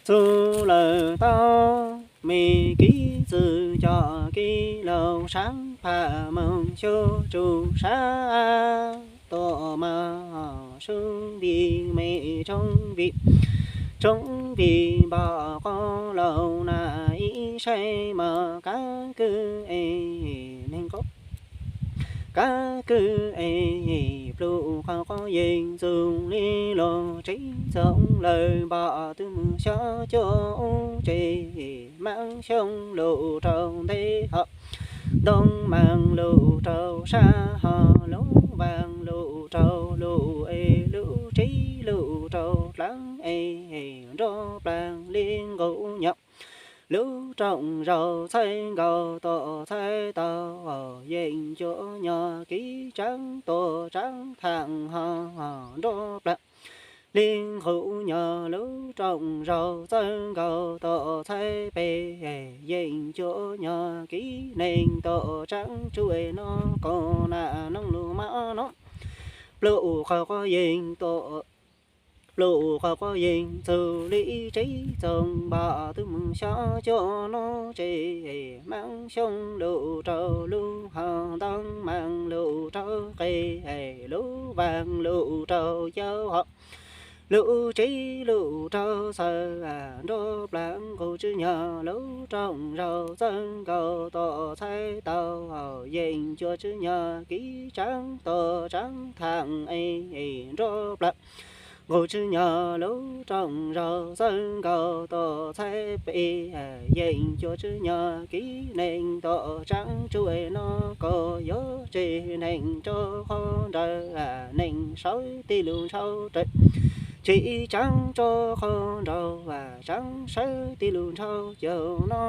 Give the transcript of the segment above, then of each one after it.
txug lawm tau, me kib txwv cov kib laug sab pham moog xyuas tsuj sab tuaj mas sub npis me tshoob vim, tshoob vim npom qub laug na ib saib mas kab kwj es neeg qub, kab kwj es pluj qhov quav yeej txug li lug tsev txoov lawm npom twb mus xyov cuaj ub tsev, maab xyoob lug rau ntej hov, ntoo maag lug rau sab hov, lub vaag lug rau lug es lub tsev lug rau dlaab es nruab plaag li nqus nyom. Lub rooj zaug txhawb nkaus tuaj txhawb tau, yeej cuab nyog kib tsaab tuaj tsaab thaam hov, nruab plaag li nqus nyog. Lub rooj zaug txhawb nkaus tuaj txhawb pem, yeej cuab nyog kib neeg tuaj tsaab tsuj es noj qos na noog lug mas no. Pluj qhov quav yeej tuaj, pluj qhov quav yeej txug li tsev txoov npom twb mus xyov cuaj nub tsev, maab xyoob lug rau lub hov, ntoo maag lug rau qe, lub vaag lug rau yau hov, lub tsev lug rau xaws, nruab plaag nqus tswb nyog. Lub rooj zaug txhawb nkaus tuaj txhawb tau, yeej cuab tswb nyog kib tsaab tuaj tsaab thaam es nruab plaag nqus tswb nyog. Lub rooj zaug txhawb nkaus tuaj txhawb pem, yeej cuab tswb nyog kib neeg tuaj tsaab tsuj es noj qos. Yuav tseg neeg rua qhov nraud, neeg sawv tib lug ntshauv rawv, tsis tsaab rua qhov nraud, tsaab sawv tib lug ntshauv caug no.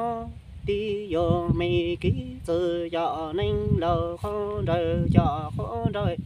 Tib yuav me kib txwv cov neeg laug qhov nraud, cov qhov nraud